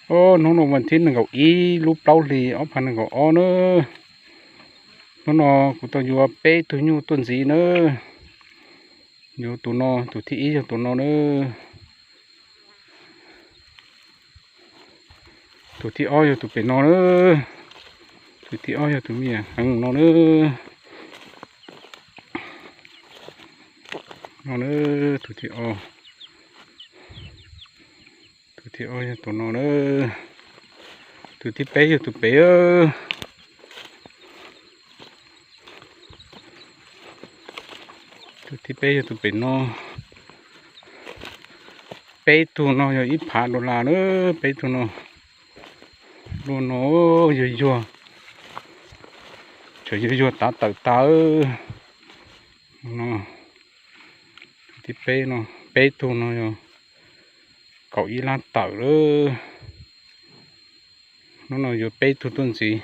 Os, hnub no vas thib nees nkaum ib lub plaub hlis ob phav nees nkaum ob na. Hnub no kuv tau yuav peb tug nyuj tuaj ntxiv na. Yuav tus no, tus thib ib yog tus no na. Tus thib ob yog tus pem no na. Tus thib ob yog tus me nyuam heev no na. No na, tus thib ob. Tus thib ob yog tus no na. Tus thib peb yog tus pem. Tus thib peb yog tus pem no. Peb tug no yog ib phav dollar na, peb tug no. Luaj no, yuag yuag, tseem yuag yuag tav tawm tas. No, tus thib peb no, peb tug no yog kaum ib lab tawm lawm. Hnub no yuav peb tug tuaj ntxiv.